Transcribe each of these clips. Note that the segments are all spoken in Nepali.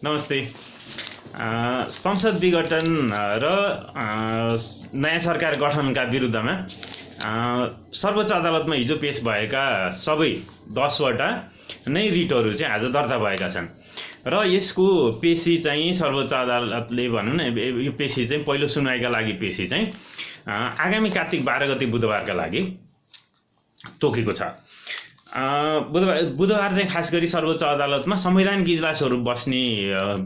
नमस्ते। संसद विघटन र नयाँ सरकार गठनका विरुद्धमा सर्वोच्च अदालतमा हिजो पेश भएका सबै 10वटा नै रिटहरू चाहिँ आज दर्ता भएका छन् र यसको पेशी चाहिँ सर्वोच्च अदालतले भनौँ न यो पेशी चाहिँ पहिलो सुनवाईका लागि पेशी चाहिँ आगामी कार्तिक 12 गते बुधबारका लागि तोकेको छ। बुधबार चाहिँ खास गरी सर्वोच्च अदालतमा संवैधानिक इजलासहरू बस्ने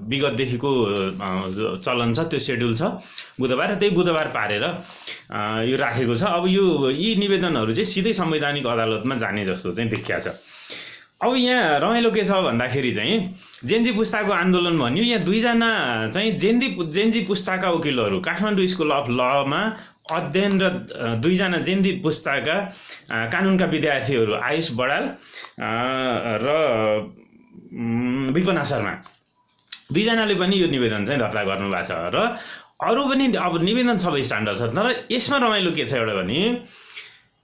विगतदेखिको चलन छ, त्यो सेड्युल छ बुधबार, त्यही बुधबार पारेर यो राखेको छ। अब यी निवेदनहरू चाहिँ सिधै संवैधानिक अदालतमा जाने जस्तो चाहिँ देखिया छ। अब यहाँ रमाइलो के छ भन्दाखेरि चाहिँ जेनजी पुस्ताको आन्दोलन भन्यो, यहाँ दुईजना चाहिँ जेनजी पुस्ताका वकिलहरू काठमाडौँ स्कुल अफ लमा अध्ययन र दुईजना जेनजी पुस्ताका कानुनका विद्यार्थीहरू आयुष बडाल र विपना शर्मा, दुईजनाले पनि यो निवेदन चाहिँ दर्ता गर्नुभएको छ र अरू पनि अब निवेदन सबै स्ट्यान्डर्ड छ। तर यसमा रमाइलो के छ एउटा भने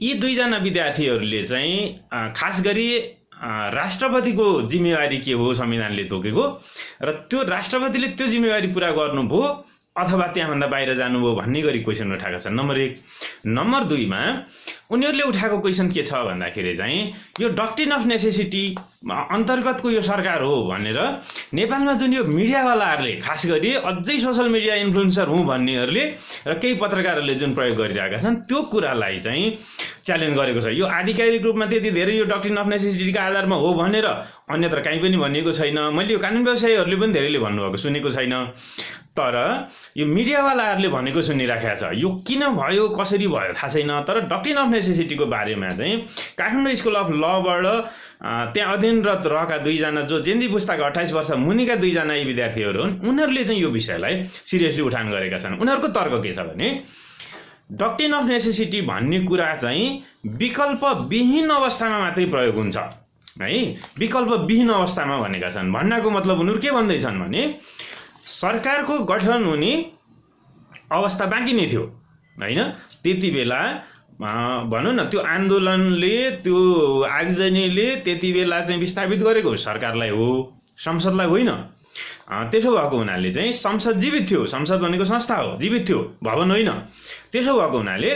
यी दुईजना विद्यार्थीहरूले चाहिँ खास गरी राष्ट्रपतिको जिम्मेवारी के हो संविधानले तोकेको र त्यो राष्ट्रपतिले त्यो जिम्मेवारी पुरा गर्नुभयो अथवा त्यहाँभन्दा बाहिर जानुभयो भन्ने गरी क्वेसन उठाएका छन्। नम्बर 1। नम्बर 2 मा उनीहरूले उठाएको क्वेसन के छ भन्दाखेरि चाहिँ यो डक्ट्रिन अफ नेसेसिटी अन्तर्गतको यो सरकार हो भनेर नेपालमा जुन यो मिडियावालाहरूले खास गरी अझै सोसल मिडिया इन्फ्लुएन्सर हुँ भन्नेहरूले र केही पत्रकारहरूले जुन प्रयोग गरिरहेका छन् त्यो कुरालाई चाहिँ च्यालेन्ज गरेको छ। यो आधिकारिक रूपमा त्यति धेरै यो डक्ट्रिन अफ नेसेसिटीका आधारमा हो भनेर अन्यत्र कहीँ पनि भनिएको छैन। मैले यो कानुन व्यवसायीहरूले पनि धेरैले भन्नुभएको सुनेको छैन। तर यो मिडियावालाहरूले भनेको सुनिराखेको छ। यो किन भयो कसरी भयो थाहा छैन। तर डक्ट्रिन अफ नेसेसिटीको बारेमा चाहिँ काठमाडौँ स्कुल अफ लबाट त्यहाँ अध्ययनरत रहेका दुईजना जो जेनजी पुस्ताका 28 वर्ष मुनिका दुईजना यी विद्यार्थीहरू हुन्, उनीहरूले चाहिँ यो विषयलाई सिरियसली उठान गरेका छन्। उनीहरूको तर्क के छ भने डक्ट्रिन अफ नेसेसिटी भन्ने कुरा चाहिँ विकल्पविहीन अवस्थामा मात्रै प्रयोग हुन्छ है। विकल्पविहीन अवस्थामा भनेका छन्। भन्नाको मतलब उनीहरू के भन्दैछन् भने सरकारको गठन हुने अवस्था बाँकी नै थियो हैन। त्यति बेला भनौँ न त्यो आन्दोलनले त्यो आगजनीले त्यति बेला चाहिँ विस्थापित गरेको सरकारलाई हो, संसदलाई होइन। त्यसो भएको हुनाले चाहिँ संसद जीवित थियो। संसद भनेको संस्था हो, जीवित थियो, भवन होइन। त्यसो भएको हुनाले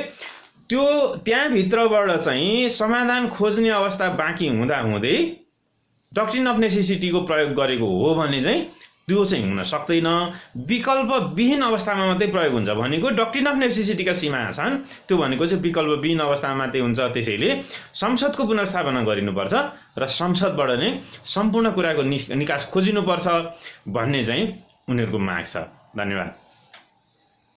त्यो त्यहाँभित्रबाट चाहिँ समाधान खोज्ने अवस्था बाँकी हुँदै डक्ट्रिन अफ नेसेसिटीको प्रयोग गरेको हो भने चाहिँ त्यो चाहिँ हुन सक्दैन। विकल्पविहीन अवस्थामा मात्रै प्रयोग हुन्छ भनेको डक्ट्रिन अफ नेसेसिटीका सीमा छन्, त्यो भनेको चाहिँ विकल्पविहीन अवस्थामा मात्रै हुन्छ। त्यसैले संसदको पुनर्स्थापना गरिनुपर्छ र संसदबाट नै सम्पूर्ण कुराको निकास खोजिनुपर्छ भन्ने चाहिँ उनीहरूको माग छ। धन्यवाद।